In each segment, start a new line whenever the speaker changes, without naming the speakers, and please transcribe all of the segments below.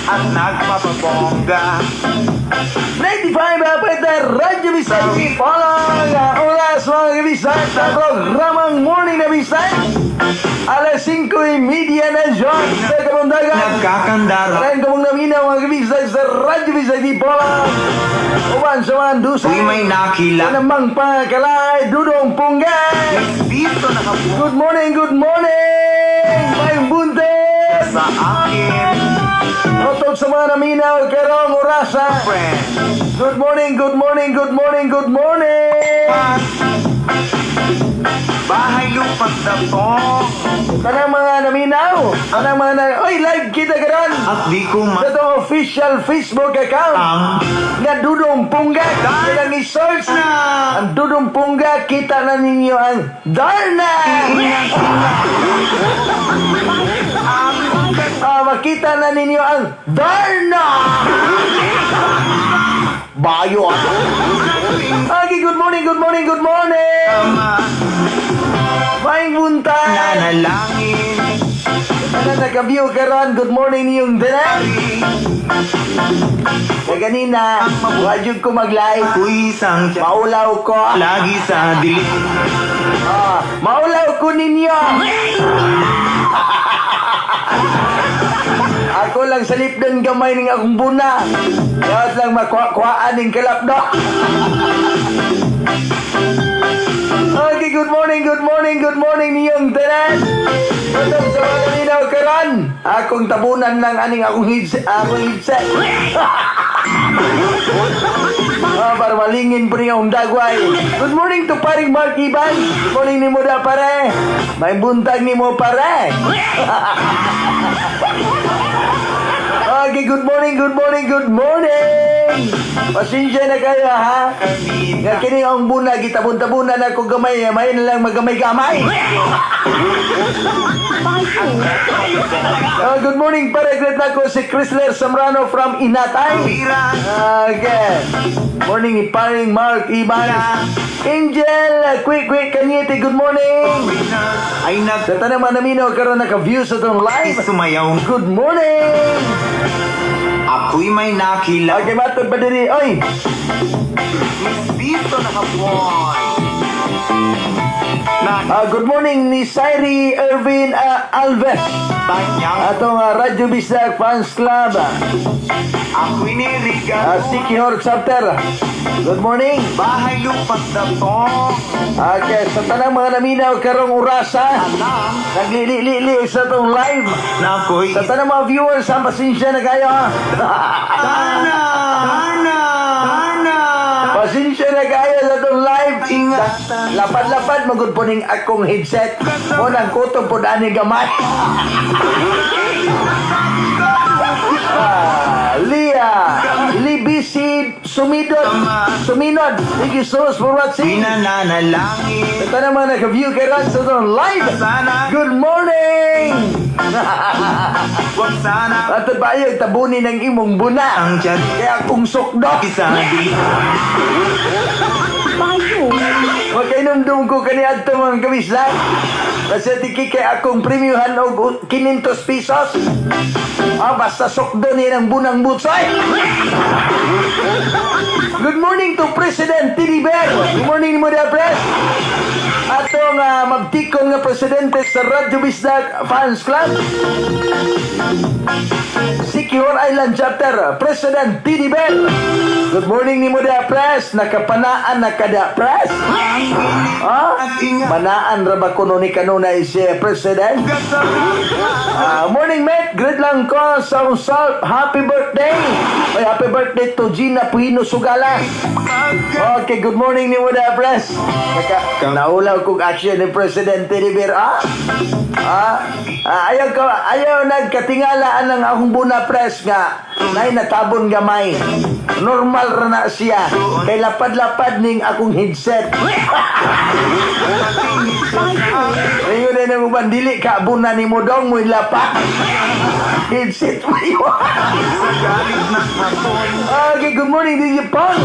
At nagpapabongga.
95 the Radyo Bisaya Palang oras, mga kabisay, sa programang Morning na Bisay. Alas 5:30 na dyan sa kabundagan.
Nagkakandara.
Maraming kamong naminaw, mga kabisay, sa Radyo Bisay di Palang. Uban sa mga dusay.
Uy, may nakila.
Namang pangakalay, Dudong Punggay.
Dito nakabuo
Good morning, good morning! May buntes!
sa akin.
Otog sa mga naminaw karong orasa.
Friend.
Good morning, good morning, good morning, good morning!
Bahay lupa't datong.
Tanang mga naminaw, tanang mga na... Oy, live kita karon
At di ko
sa itong official Facebook account
ang
nga Dudong Pungga. Kita lang i-search
na
ang Dudong Pungga, kita na ninyo ang Darna! Ah, makita na ninyo ang Darna! Bayo ah. Okay, good morning, good morning, good morning! Maing buntag!
Nanalangin.
Ano naka-view karon? Good morning niyong tanan. Kaya ganina, wajud ko mag-live.
Ako'y isang tiyan.
Maulaw ko.
Lagi sa dilim.
Ah, maulaw ko ninyo. Ako lang sa lipdan gamay ning akong buna. Dapat lang makuha-kuhaan ning kalapdo. Okay, good morning, good morning, good morning niyong tanan. Matang sa mga naminaw karon. Akong tabunan lang aning akong headset, akong headset. Ah, para malingin po niya akong dagway. Good morning to paring Mark Iban. Good morning ni mo da, pare. May buntag ni mo, pare. Okay, good morning, good morning, good morning. Pasensya na kayo ha. Nga kini ang buna, gitabon-tabunan ako gamay, may na lang magamay-gamay. Ah, good morning, pare. Great na ko si Chrysler Samrano from Inatay.
Pira.
Okay. Morning ni paring Mark Iban. Angel, quick, quick, Kanyete, good morning.
Ay nag
Sa tanang mga naminaw karon naka-view sa itong live.
Sumayaw.
Good morning!
Ako'y may nakila.
Okay, matod pa diri. Oy,
Dito nakabuhay. Na
ah, good morning ni Syri Irvin Alves.
tanyang
Atong Radyo Bisdak Fans Club.
Ako'y nirigan.
Sikihor Chapter. Good morning.
Bahay lupa't datong.
Okay, sa tanang mga naminaw karong orasa,
Alam
naglili-li sa itong live.
na ako'y
Sa tanang mga viewers, ang pasensya na kayo ha.
Tana! Tana! Tana!
Pasensya na kayo sa itong live.
Ingatan.
Lapad-lapad, magud po ning akong headset. O nang kutob po dani gamay. Ah, Leah, Libisi, Sumidod, Suminod. Thank you so much for watching.
Pinananalangin.
Ito naman naka-view kay Ron sa itong live.
Sana.
Good morning!
Wag sana
Ato ba yung tabunin ng imong buna?
ang tiyan.
Kaya akong sukdo.
Sa dilim.
Magkainumdum ko kaniadto, mga kabisla. Kasi tiki kay akong premiuhan og 500 pesos. Ah, basta sukdo niya ng bunang butsoy. Good morning to President Teddy Bear. Good morning mo da, Pres. Atong magtikon nga presidente sa Radyo Bisdak Fans Club. Sikihor Island Chapter, President Teddy Bear. Good morning ni mo da, Pres. Nakapanaan na kada, Pres. Ha?
At ingat.
Manaan ra ba kuno ni kanunay si President? Ah, morning, mate, great lang ko sa usap. Happy birthday. Oy, happy birthday to Gina Puino Sugala. Okay, good morning ni Muda Press. Naka, naulaw kong action ni President Teddy Bear. Ah? Ah, ah, ayaw ko, ayaw nagkatingalaan ng akong buna, press, nga nay natabon gamay. Normal ra na siya. Kay lapad-lapad ning akong headset. Ayun na nang uban dili ka buna ni mo dong mo lapa. Headset mo yun.
Sa galit ng hapon.
Okay, good morning, DJ Pong.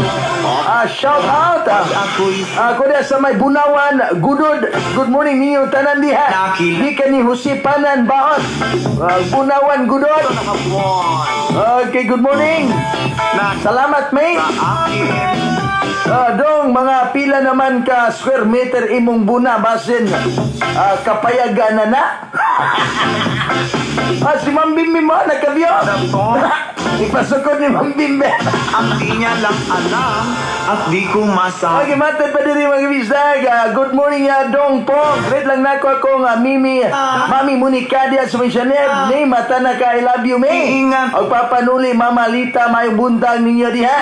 Shout out.
Ako'y
Ako diha sa may Bunawan, Gudod. Good morning ninyo tanan diha. Gikan ni Jose Panan Baot. Bunawan, Gudod.
Nakabuwan
Okay, good morning.
na
Salamat, mate.
akin.
Dong, mga pila naman ka square meter imong buna basin kapayagan na na. Si Ma'am Bimbi mo, nagkabyo.
Dato.
Ipasukod ni Ma'am Bimbi.
Ang di niya lang alam at di ko masabi.
Okay, matod pa diri mga bisag. Good morning, Dong Pong. Great lang nako akong Mimi, Mami Monica diya sa may Chanel. Ni mata na ka, I love you, me.
Ingat.
Og papanuli, Mama Lita, may buntag ninyo diha.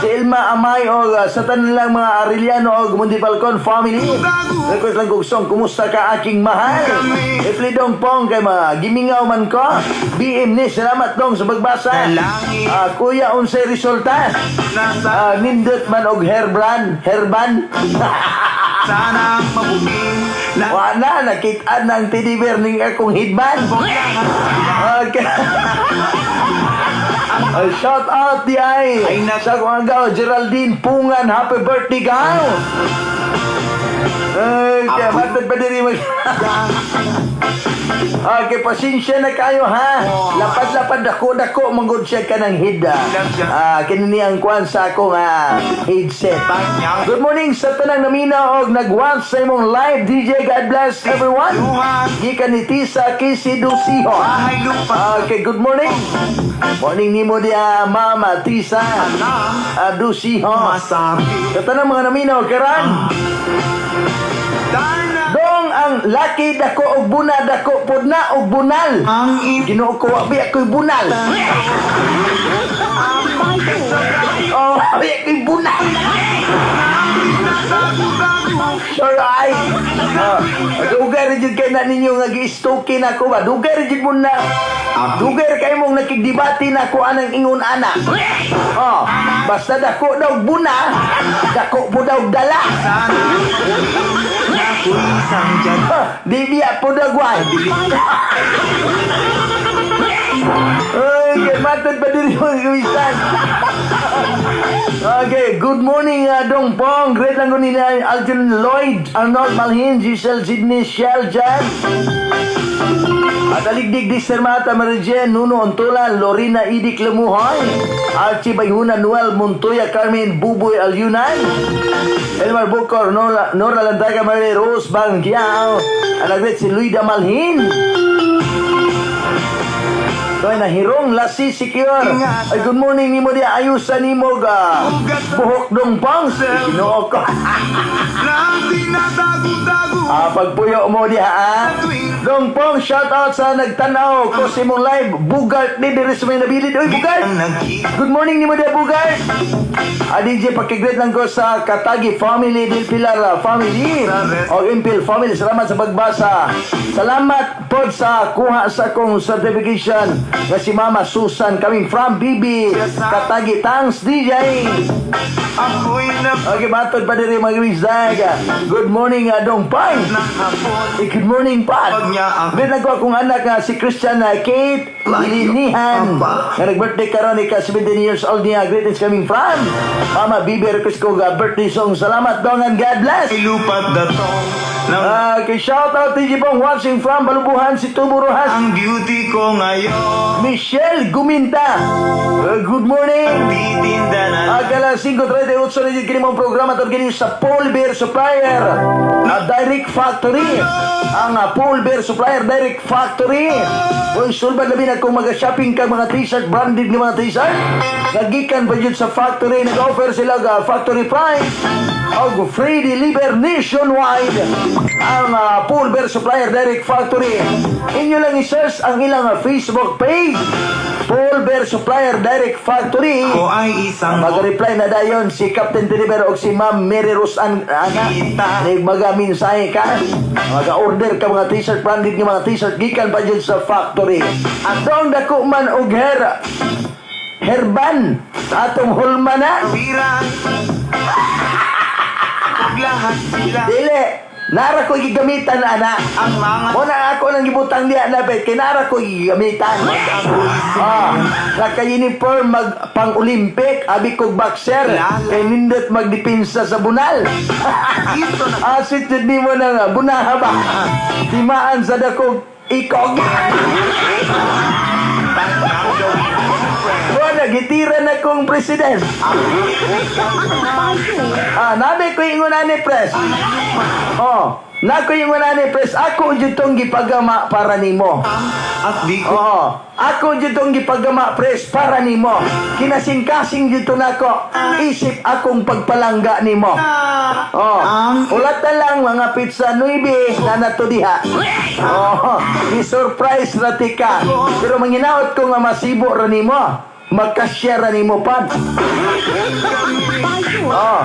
Si Ilma Amay og sa tanan lang mga Arellano og Montefalcon family. Request lang kog song, "Kumusta Ka Aking Mahal." Ifli Dong Pong kay mga gimingaw man ko. BM ni, salamat dong sa pagbasa.
Dalangin.
Kuya, unsay resulta?
Nasa
Nindot man og hairbrand, hairban.
sana mabuting na
Wa na, nakit-an ng teddy bear ning akong headband. Okay. Shout out di ay.
Ay,
Sa akong agaw, Geraldine Pungan, happy birthday gaw. Okay, matod pa diri mag. Okay, pasensya na kayo ha. Lapad-lapad dako-dako manggod siya ka ng head. Kini ni ang kwan sa akong headset.
Tanyang
Good morning sa tanang namina og nag-watch sa imong live DJ. God bless everyone.
Luha.
Gikan ni Tisa Kisi Dusiho.
Bahay lupa.
Okay, good morning. Morning nimo diya, Mama Tisa
Alam
Dusiho.
masabi.
Sa tanang mga naminaw karan,
Dana
dong ang laki dako og buna dako pod na og bunal.
ang in
Ginoo ko, wa biya ko'y bunal. Oh, wa biya ko'y bunal. Sure ay. Dugay ra jud kay na ninyo nga gi-stalking ako ba. Dugay ra jud mo na. Dugay ra kay mong nakigdebate na ako anang ingon ana. Oh, basta dako daw buna, dako po daw dala.
Sana na ako'y isang dyan.
Ha, di biya po dagway. Okay, matod pa din yung iwisan. Okay, good morning, Dong Pong. Great lang ko nila Alton Lloyd, Arnold Malhin, Giselle Sydney, Shell Jan. At aligdig di Sir Mata Marijen, Nuno Ontola, Lorena Idik Lemuhoy, Archie Bayhuna, Noel Montoya, Carmen Buboy Alyunan, Elmar Bukor, Nora, Nora Landaga, Marie Rose Bangkiao, Anagret si Luida Malhin. Toy na hirong lasi secure. Ay, good morning nimo dia ayusan nimo ga. Buhok dong pang. Ginoo ko.
Na tinatago-tago
Pagpuyo mo diha ah. Dong Pong, shout out sa nagtanaw ko sa imong live. Bugart ni diri sa may nabilid. Uy, Bugart!
ang nagkita.
Good morning nimo dia, Bugart. DJ, pakigreet lang ko sa Katagi family, Del Pilar family, o Impil family. Salamat sa pagbasa. Salamat po sa kuha sa akong certification nga si Mama Susan coming from BB Katagi. Thanks, DJ.
Ako'y na
Okay, matod pa diri mga wisdag. Good morning, Dong Pang.
ng hapon.
Eh, good morning, Pat.
Pag niya ako-
Greet lang ko akong anak nga si Christian Kate Linihan.
Apa.
Nga nag-birthday karon ika 17 years old niya. Greetings coming from Mama Bibi. Request ko ga birthday song. Salamat dong and God bless.
Ay lupat datong ng
Okay, shout out TG Pong watching from Balubuhan, si Tubo Rojas.
Ang beauty ko ngayon.
Michelle Guminta. Good morning.
Titinda na
Agala 5:38 na jud kini mong programa tawag kini sa Paul Beer Supplier Direct Factory. Ang Paul Beer Supplier Direct Factory. Kung sulbad labi na kung maga-shopping ka mga t-shirt, branded nga mga t-shirt. Nagikan pa jud sa factory, nag-offer sila og factory price og free deliver nationwide ang Paul Beer Supplier Direct Factory. Inyo lang i-search ang ilang Facebook page, Paul Beer Supplier Direct Factory.
Ako ay isang
Mag-reply na dayon si Captain Teniber o si Ma'am Mary Rose Ana.
Kita.
Ni maga mensahe ka. Maga-order ka mga t-shirt, branded nga mga t-shirt gikan pa jud sa factory. At dong dako man og herban atong hulma na.
Pira. Ug lahat sila.
Dili. Nara ko gigamitan ana.
Ang mga
Mo na ako nang gibutang diya na bet kay nara ko gigamitan. Ah, naka-uniform mag pang-Olympic, abi kog boxer, kay nindot magdipinsa sa bunal.
Dito na
Asit jud nimo na nga bunaha ba? Timaan sa dakog ikog. Wala, gitira na kong president. Ah, nabi ko ingon ani, pres. Oh, na ko ingon ani, pres. Ako jud tong gipagama para nimo.
At di ko
Oo. Ako jud tong gipagama, pres, para nimo. Kinasingkasing jud to nako. Isip akong pagpalangga nimo. Oh, ulat na lang mga pizza 9 na nato diha. Oh, i-surprise ra tika. Pero manginaot ko nga masibo ra nimo. Magkasya ra nimo pan. Oh.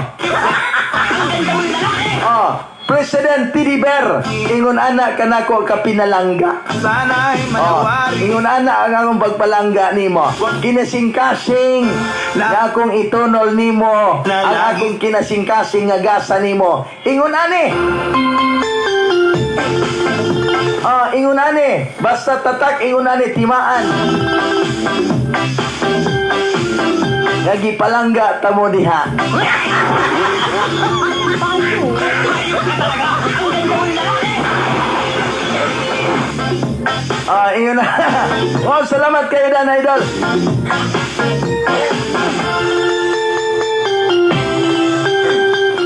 Oh, President Teddy Bear, ingon ana kanako ka pinalangga.
Sana'y
Oh,
manawari.
ingon ana ang akong pagpalangga nimo. Kinasingkasing nga akong itunol nimo, ang akong kinasingkasing nga gasa nimo. Ingon ani. Ah, ingon ani. Basta tatak ingon ani timaan. Nga gipalangga tamo diha. Ah, ingon na. Oh, salamat kayo dan, idol.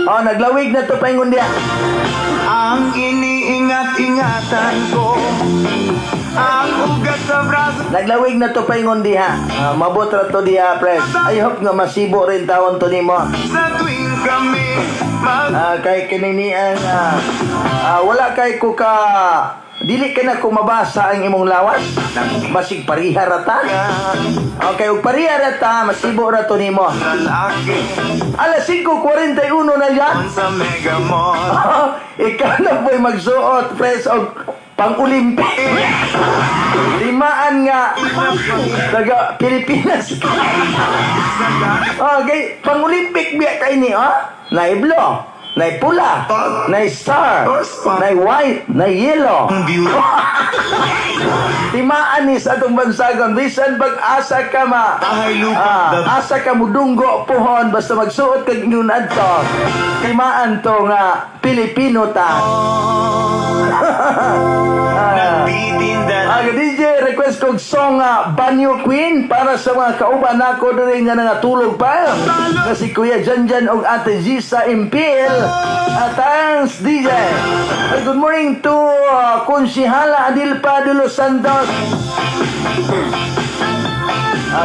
Oh, naglawig na to paingon diha.
Ang iniingat-ingatan ko, ang ugat sa braso.
Naglawig na to paingon diha. Ah, mabot ra to diha, pres. I hope nga masibo rin tawon to nimo.
Sa tuwing kami mag
Ah, kay kininian wala kay ko ka dili ka na ko mabasa ang imong lawas. Basig pariha ra ta. Okay, ug pariha ra ta, masibo ra to nimo.
Lalaki
Alas 5:41 na yan.
sa Mega Mall.
Ikaw na po'y magsuot, pres, og pang-Olympic. Limaan nga, taga Pilipinas. Okay, pang-Olympic biya kay ni, oh? Nay blue, nay pula, nay star, nay white, nay yellow.
Ang beauty.
Timaan ni sa atong bansagon, bisan pag-asa ka ma.
Bahay lupa.
Ah, asa ka mudunggo pohon basta magsuot kag ingon adto. Timaan to nga Pilipino ta. Ah.
Nagtitinda.
Aga DJ, request kog song nga Banyo Queen para sa mga kauban nako diri nga nangatulog pa. Nga si Kuya Janjan og Ate Gisa Impil. Thanks DJ. Ay, good morning to Konsihala Adilpa de los Santos.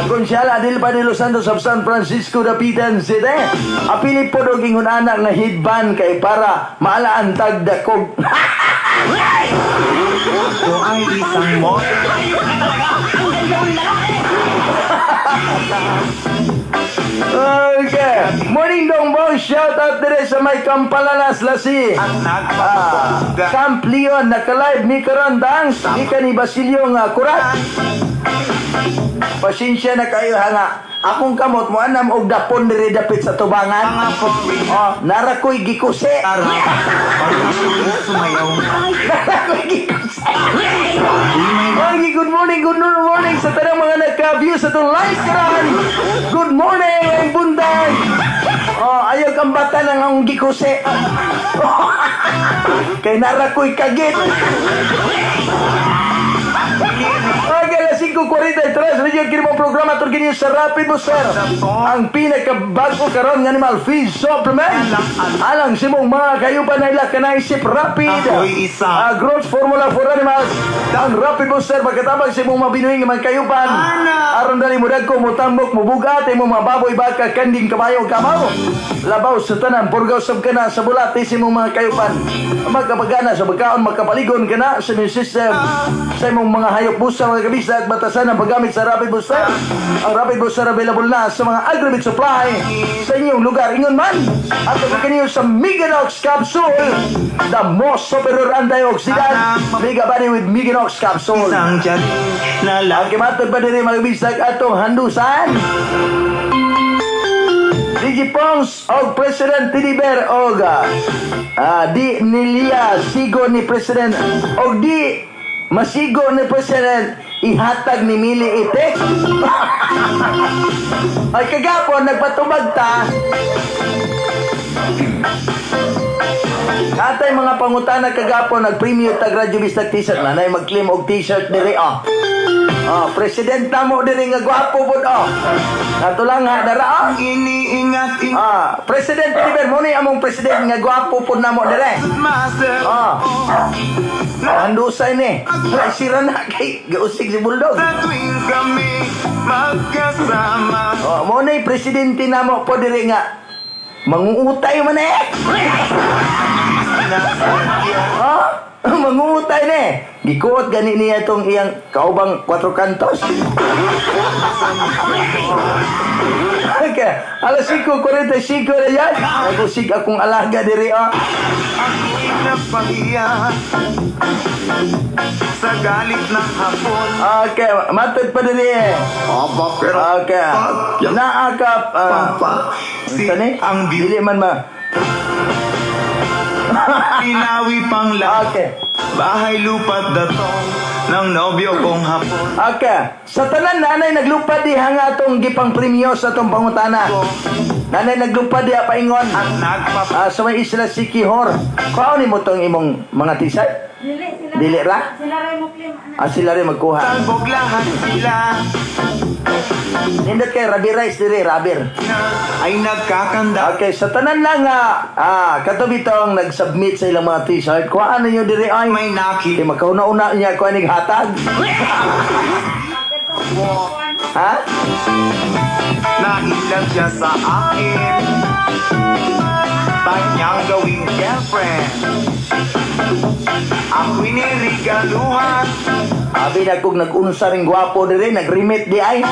Konsihala Adilpa de los Santos of San Francisco Dapitan City. Apili po og ingon anak na headband kay para maalaan tag dakog.
Ito ay isang mall.
Okay. Morning Dong Bong, shout out dire sa may Kampalanas Lasi.
At nagpapatuga.
Camp Leon naka-live mi karon dance gikan ni Basilio nga kurat. Pasensya na kayo ha nga. Akong kamot mo anam og dapon diri dapit sa tubangan.
Mga foreign.
Oh, narakoy gikuse.
Tara, pag sumayaw.
Narakoy gikuse. Okay, good morning, good morning sa tanang mga nagka-view sa itong live karon. Good morning, ang buntag. Oh, ayaw kang bata ng ang gikuse. Kay narakoy kagit. Okay, alas 5:43, radio kini mong programa tur kini sa Rapid Booster. Ang pinakabago karon nga animal feed supplement. Alang sa imong mga kayupan na ila kanaisip Rapid.
Ako'y isa.
Growth formula for animals. Ang Rapid Booster pagkatabang sa imong mabinuhing nga mga kayupan.
Ana.
Aron dali mo dagko mo tambok mo bugat imong mga baboy, baka, kanding, kabayo, kamaw. Labaw sa tanan, purgaw sab kana sa bulate sa imong mga kayupan. Magkapagana sa pagkaon, magkapaligon ka na sa immune system sa imong mga hayop busa, mga kabisa at batasan ang paggamit sa Rapid Booster. Ang Rapid Booster available na sa mga Agribit Supply sa inyong lugar. Ingon man, at kiniyo sa Meganox Capsule, the most superior antioxidant, Mega Body with Meganox Capsule.
Isang tiyan na
Ang
lagi.
kimatod pa diri mga bisag atong handusan. DJ Pongs og President Teddy Bear og di nilia sigo ni President og di masigo ni President, ihatag ni Mili itik. Ay, kagapon nagpatubag ta. Atay mga pangutana kagapon, nagpremyo tag Radyo Bisdak t-shirt na nay mag-claim og t-shirt diri, oh. Oh, president namo diri nga gwapo pud, oh. Ato lang ha dara, oh.
Iniingat ingat
Ah, President Oliver mo ni among president nga gwapo pud namo dire.
Master.
Ah. Handusay ni. Ay, sira na kay gausig si Bulldog.
Sa tuwing kami magkasama.
Oh, mo ni presidente namo po diri nga manguutay man eh. Oh, manguutay ni. Gikuot gani niya itong iyang kaubang kwatro kantos. Okay, alas 5:45 na yan. Nagusig akong alaga diri, oh.
Ako'y napahiya sa galit ng hapon.
Okay, matod pa diri eh.
Aba, pero
Okay. Naakap
Papa si
unsa ni?
ang
Dili man ma.
Pinawi pang lahat. Bahay lupa't datong ng nobyo kong hapon.
Okay. Sa tanan, nanay naglupad diha nga atong gipang premyo sa atong pangutana. Nanay naglupad diha paingon.
At nagpapa
Sa may isla Sikihor. Kuha ni mo tong imong mga t-shirt?
Dili sila.
Dili ra?
Sila ray mo claim ana.
Ah, sila rin magkuha.
Talbog lahat sila.
Nindot kay Rabi Rice diri, Rabir.
Ay nagkakanda.
Okay, sa tanan lang nga, kato bitong nag-submit sa ilang mga t-shirt, kuhaan ninyo diri ay.
May naki
Kay magkauna-una niya kuha ning hatag.
Katong kuan.
Ha?
Nailag siya sa akin. Kanyang gawing girlfriend. Ako'y nirigaluhan.
Abi na kung nag-unsa ring gwapo diri, nag-remit di ay.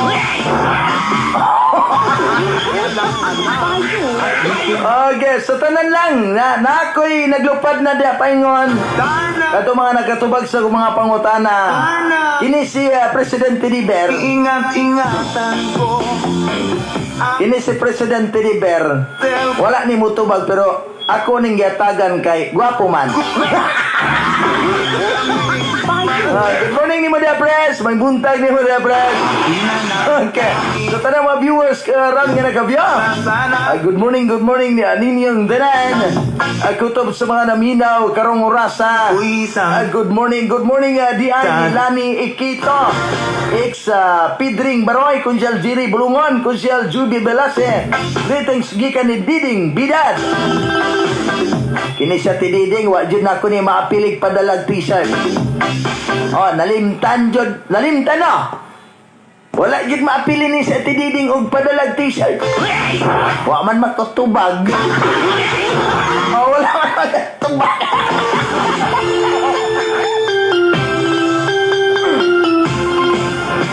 Okay, sa tanan lang, na ako'y naglupad na di paingon.
Darna.
Kato mga nakatubag sa mga pangutana.
Darna.
Kini si President Teddy Bear.
Ingat-ingatan ko.
Kini si President Teddy Bear.
Self.
Wala ni mutubag pero ako ning giatagan kay gwapo man. Good morning ni mo dia, Pres. May buntag ni mo dia, Pres. Okay. So tanang mga viewers ram nga nagabya.
Sana.
Good morning ni ninyong tanan. Kutob sa mga naminaw karong orasa.
Uy, isang
Good morning di ay
Tan.
Lani Ikito. Ex Pidring Baroy, Kunsyal Jiri Bulungon, Kunsyal Juby Belase. Greetings gikan ni Diding Bidad. Kini siya ti Diding, wa jud na ako ni maapilig padalag t-shirt. Oh, nalimtan jud, nalimtan na. Wala jud maapili ni sa ti Diding og padalag t-shirt. Wa man makatubag. Oh, wala man makatubag.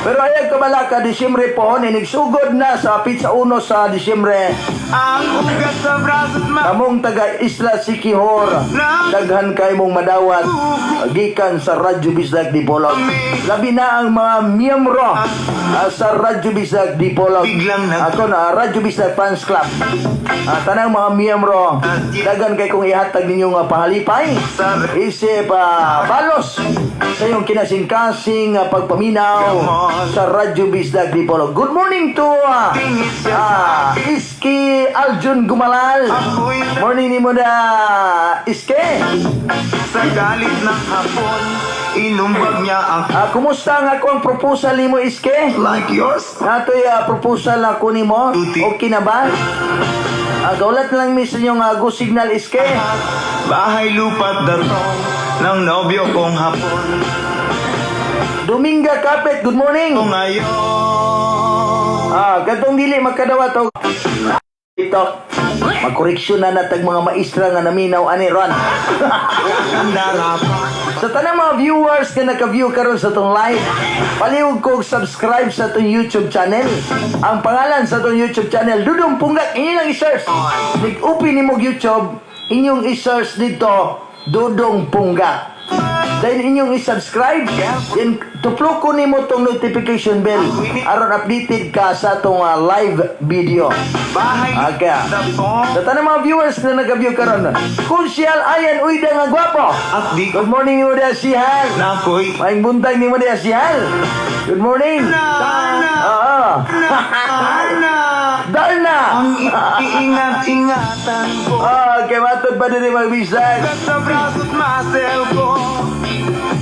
Pero ayaw kabalaka, Disyembre po, inigsugod na sa pizza 1 sa Disyembre.
Ang ugat sa braso't
Kamong taga Isla Sikihor, daghan kay mong madawat gikan sa Radyo Bisdak Dipolog. Labi na ang mga miyembro sa Radyo Bisdak Dipolog.
Biglang
Ako na Radyo Bisdak Fans Club. Tanang mga miyembro, daghan kay kong ihatag ninyo nga pahalipay. Isip balos sa iyong kinasingkasing pagpaminaw sa Radyo Bisdak Dipolog. Good morning to
Tingin siya
Iski Aljun Gumalal.
Ako'y
Morning ni mo na, Iske.
Sa galit ng hapon, inumbag niya ang
Kumusta nga ako ang proposal nimo, Iske?
Like yours.
Natoy proposal ako nimo.
Tuti.
Okay na ba? Gaulat na lang mi sa inyong go signal, Iske.
Bahay lupa't datong ng nobyo kong hapon.
Dominga Kapit, good morning.
Kung ngayon
Katong dili makadawat og ito. Makoreksyon na natag mga maestra nga naminaw ani ron.
Kandarapa.
Sa tanang mga viewers nga naka-view karon sa tong live, palihog ko subscribe sa tong YouTube channel. Ang pangalan sa tong YouTube channel, Dudong Punggak, inyo lang i-search. Nag-open nimo og YouTube, inyong i-search dito, Dudong Punggak. Then inyong i-subscribe. Then tuploko nimo tong notification bell aron updated ka sa atong live video.
Bahay
Okay.
datong
Sa tanang mga viewers na nag-view karon. Kunsyal ayan uyda nga gwapo.
At di
Good morning nimo diha si Hal.
na ako'y
Maayong buntag nimo diha si Hal. Good morning.
Darna.
Oo.
Darna.
Darna.
Ang iingat-ingatan ko.
Okay, matod pa din mga bisag.
Sa braso't muscle ko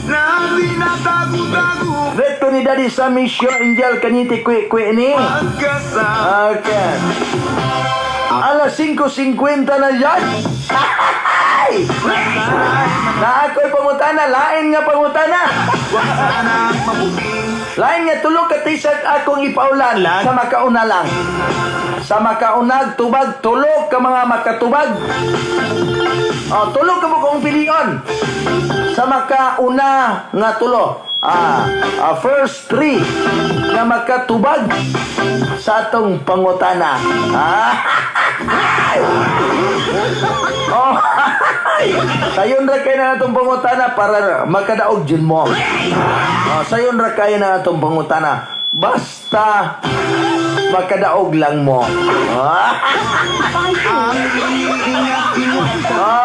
na tinatago-tago.
Reto ni Daddy sa Misyo Angel Kanyiti Kwe Kwe ni.
Pagkasama.
Okay. Alas 5:50 na yan. Ay! Na ako'y pangutana, lain nga pangutana.
Wag sana mabuting.
Lain nga tulo ka t-shirt akong ipaulan sa makauna lang. Sa makaunag tubag, tulo ka mga makatubag. Oh, tulo ka mo kong pilion. Sa makauna nga tulo. First three nga makatubag sa atong pangutana. Oh, sayon ra kay na atong pangutana para makadaog jud mo. Oh, sayon ra kay na atong pangutana. Basta makadaog lang mo.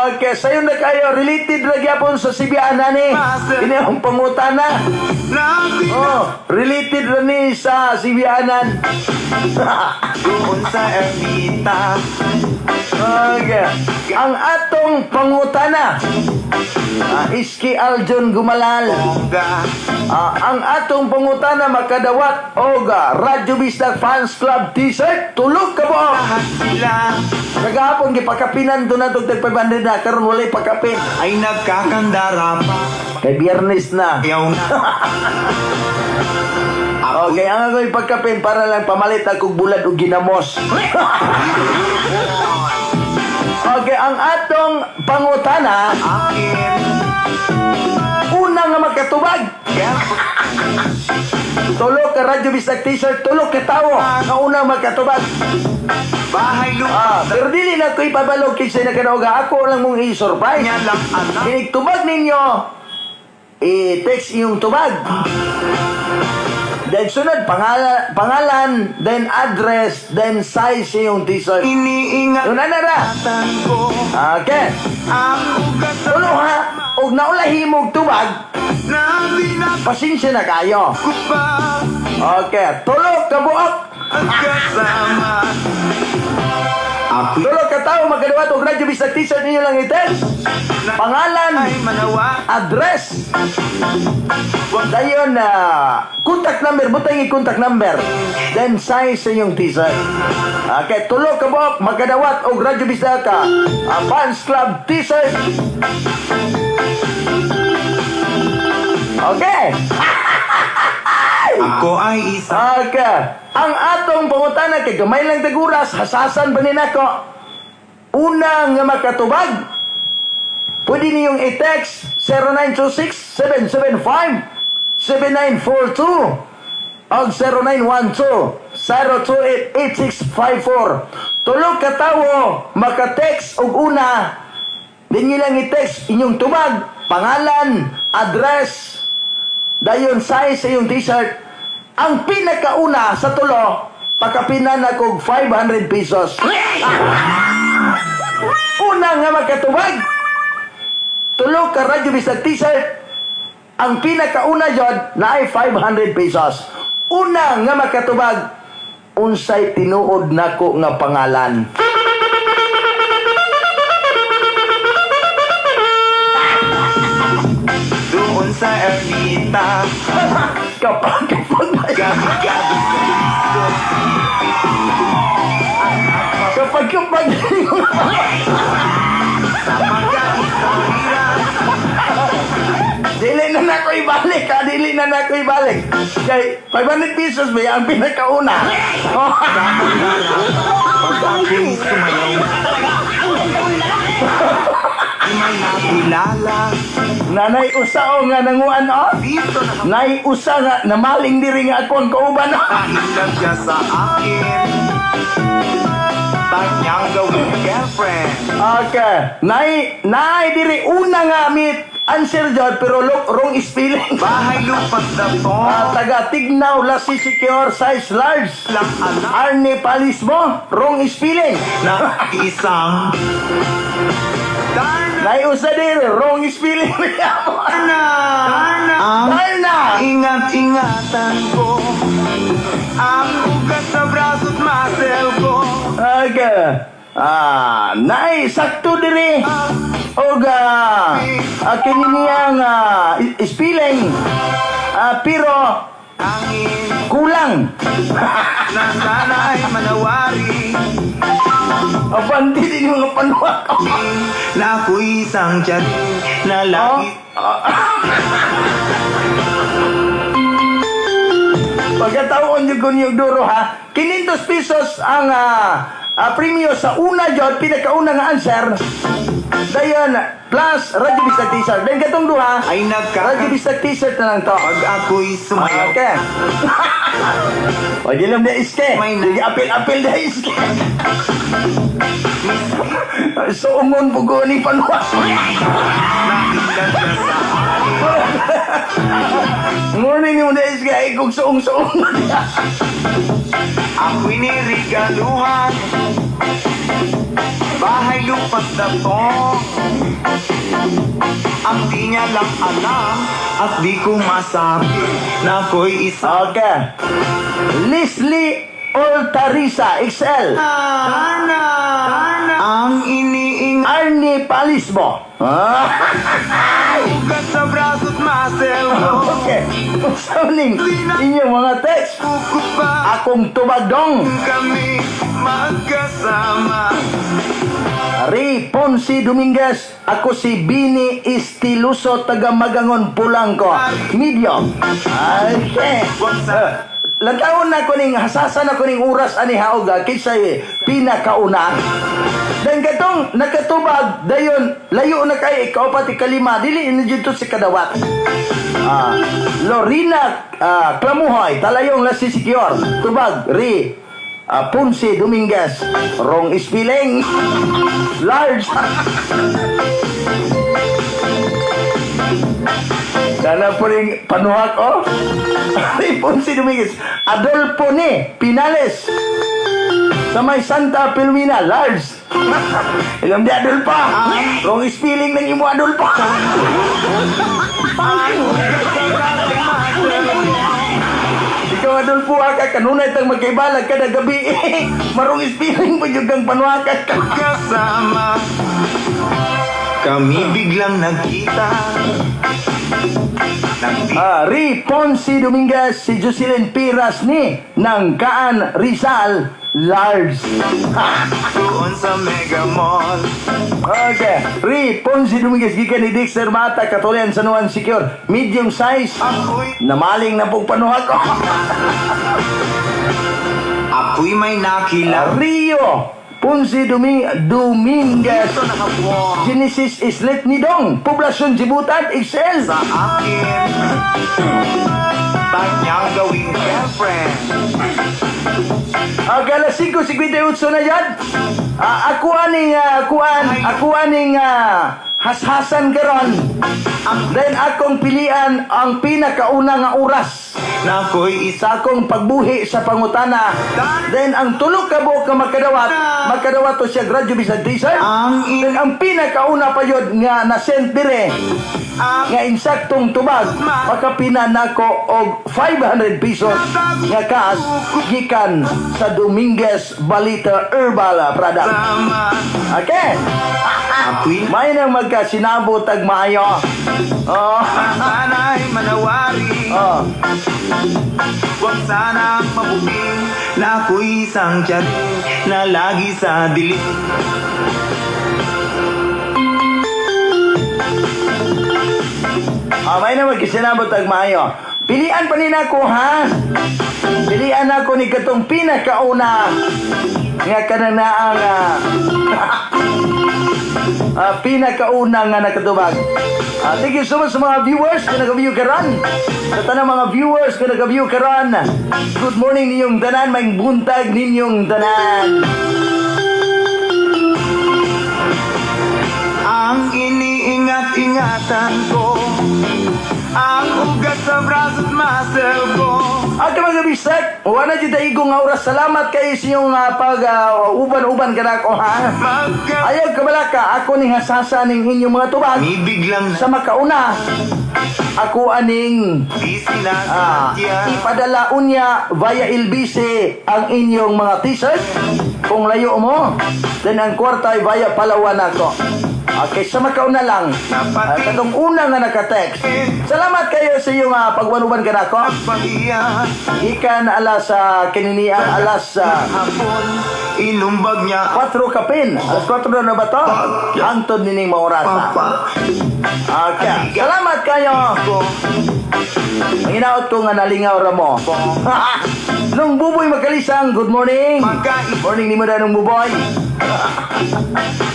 Okay, sayon na kayo. Related ra gyapon sa Sibiana ni. Ini ang pangutana.
Na
Oh, related ra ni sa Sibianan.
doon sa ermita.
Okay. Ang atong pangutana. Iski Aljon Gumalal.
Bongga.
Ang atong pangutana makadawat og Radyo Bisdak Fans Club T-shirt. Tulog ka buok.
Lahat sila
Kagahapon gipakapinan to na tog tag 500 na karon walay pakapin.
ay nagkakandara pa.
Kay Biyernes na.
Ayaw na.
Okay, ang ako'y pagkapin para lang pamalit akong bulad og ginamos. Okay, ang atong pangutana,
Akin.
Una nga makatubag. Tulo ka Radyo Bisdak T-shirt, tulo ka tawo nga una makatubag.
Bahay lupa.
Pero dili na ko ipabalog kinsa nakadaog. Ako lang mong i-surprise.
Niya lang anak.
Kinig tubag ninyo, i-text iyong tubag. Then sunod, pangalan, then address, then size iyong t-shirt.
Iniingat
Yun na na ra.
ko.
Okay.
Ang ugat sa
Tulo ha, og naulahi mong tubag,
na tinatago
pasensya na kayo.
pa.
Okay, tulo ka buok.
Ang kasama. Ako'y
Tulo ka tao magkadawat og Radyo Bisdak T-shirt ninyo lang i-text. Pangalan,
ay manawa.
Address. Dayon na contact number, butang i-contact number. Then size sa inyong t-shirt. Okay, tulo ka buok magkadawat og Radyo Bisdak Fans Club T-shirt. Okay.
Ako ay isa.
Okay. Ang atong pangutana kay gamay lang taguras, hasasan pa ni nako. Una nga makatubag. Pwede niyong i-text 0926-775-7942 o 0912-028-8654. Tulo ka tawo maka-text og una. Din nyo lang i-text inyong tubag, pangalan, address, dayon size sa iyong t-shirt. Ang pinakauna sa tulo, pakapinan ako 500 pesos. Una nga makatubag, tulo ka Radyo Bisdak T-shirt, ang pinakauna jud na ay 500 pesos. Una nga makatubag, unsay tinuod nako nga pangalan?
Doon sa ermita.
Kapag
Gabi-gabi sa disco.
kapag
Sa mga istorya.
Dili na nako ibalik ha, dili na nako ibalik. Kay 500 pesos ba ang pinakauna? Oh.
Pag ako'y sumayaw, di may nakilala.
Nanay usa o nga nanguan o.
Dito na
Nay usa nga namaling diri nga ako ang kauban o.
nakahilag siya sa akin. Kanyang gawing girlfriend.
Okay. Nay nay diri una nga mit Answer jud pero look, wrong spelling.
Bahay lupa't datong
Taga Tignaw, Lasi Secure, size large.
Lang alam
Arne Palismo, wrong spelling.
na isang Darna.
Naiusa din, wrong spelling.
Darna. Ang
Darna!
ingat-ingatan ko ang ugat sa braso't muscle ko.
Okay. Naay sakto diri. Og kini niya nga spelling. Pero
Angin
kulang.
na sana'y manawari
Abante din yung mga panuwak.
na ako'y isang tiyarin na lagi
Pagkataon yung kunyong duro ha, 500 pesos ang premyo sa una jud, pinakauna nga answer. Dayon, plus Radyo Bisdak T-shirt. Then katong duha,
ay
Radyo
nagkaka
Bisdak T-shirt na lang to.
Pag ako'y sumayaw.
Okay. Pag ilam na iske.
May
Sige, apil-apil na iske. So, umon po ko ni panuwa.
Nakita siya sa
Morning yung na iske. Ay, kung suong-suong mo niya.
Ako'y nirigaluhan, bahay lupa't datong. Ang di niya lang alam at di ko masabi na ako'y isa
Okay. Leslie Oltarisa, XL.
Darna. Darna. Ang iniingat
Arnie Palismo.
Ugat sa braso't muscle ko.
Okay. Usaw ning inyong mga text.
Kukupa
Akong tubagdong.
kami magkasama.
Ray Ponce Dominguez. Ako si Bini Estiluso, taga Magangon, Pulangko. Medium. Okay.
Wag sa
Lantawon na ko ning hasasan na ko ning oras ani haog kinsa pinakauna. Then katong nakatubag dayon layo na kay ikaupat, ikalima, dili ni dito si kadawat. Lorena Clamuhoy, Talayong Lasi Secure, tubag Ri Ponce Dominguez, wrong spelling. Large. Sana po rin panuhak, oh. Ri Ponce Dominguez, Adolfo ni Pinales, sa may Santa Filomena, large. Ilam di Adolfo. Wrong spelling ng imo, Adolfo. Ikaw, Adolfo, ha, ka kanunay tang magkaibalag kada gabi. Ma-wrong spelling pa jud kang panuhakan ka.
Kasama kami biglang nagkita. Nagdi
Ri Ponce Dominguez, si Jocelyn Piras ni ng Kaan Rizal, large.
Doon sa Mega Mall.
Okay. Ri Ponce Dominguez, gikan ni Dexter Mata, Katulian San Juan Secure, medium size.
Ako'y
Namaling na pong panuha ko.
Ako'y may nakilala.
Rio Ponce Dominguez.
Ito nakabuo
Genesis Islet ni Dong, Poblasyon Jibutan, XL.
sa akin. Type niyang gawing girlfriend.
Okay, alas 5:58 na yan. Ako aning hashasan karon. Then akong pilian ang pinakauna nga oras
Na ako'y isa
sa akong pagbuhi sa pangutana. Then ang tulo ka buok nga makadawat, makadawat to siya Radyo Bisdak T-shirt.
Ang
Then ang pinakauna pa yun nga na-send dire
ang
nga insaktong tubag, makapina nako og 500 pesos nga cash gikan sa Dominguez Balita Herbal Product.
Sama
Okay.
Ako'y
May nang magkasinabot ag maayo. Oh.
sana'y manawari.
Oh.
Huwag sanang mabuking na ako'y isang tiyarin na lagi sa dilim.
May na magkasinabot ag maayo. Pilian pa ni nako ha. Pilian ako ni katong pinakauna nga kananaang pinakauna nga nakatubag. Thank you so much sa mga viewers nga nag-view karon. Sa tanang mga viewers nga nag-view karon. Good morning ninyong tanan, may buntag ninyong tanan.
Ang iniingat Ingat-ingatan ko ang ugat sa braso at muscle ko.
Ang mga bisek, wala dyan tayo nga oras. Salamat kayo sa inyong pag uban-uban kanako, ha.
Magka
Ayaw kabalaka, ako ning hasasa ning inyong mga tubag.
Ni biglang
Sa makauna, ako aning
di sinasadya.
Ipadala unya via LBC ang inyong mga T-shirt. Kung layo mo, then ang kwarta ay via Palawan ako. Okay, sa makauna lang. Katong una nga naka-text. Salamat kayo sa iyong pagwanuban kanako.
Pahiya.
Ikan alas sa kininian alas
Hapon, inumbag niya
4 kapin. Alas 4 na ba to? Hangtod nining maorasa.
papa
Okay. Salamat kayo.
ko.
Ang ko nga nalingaw ra mo. Nung Buboy Magkalisang, good morning.
Pagkain.
Morning ni mo na, nung Buboy.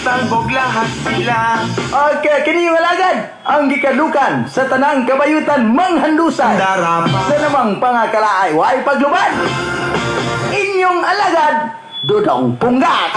Talbog lahat sila.
Okay, kini yung alagad. Ang gikadukan sa tanang kabayutan manghandusay.
Darama.
Sa namang pangakalaay, way pagluban. Inyong alagad, Dudong Punggat.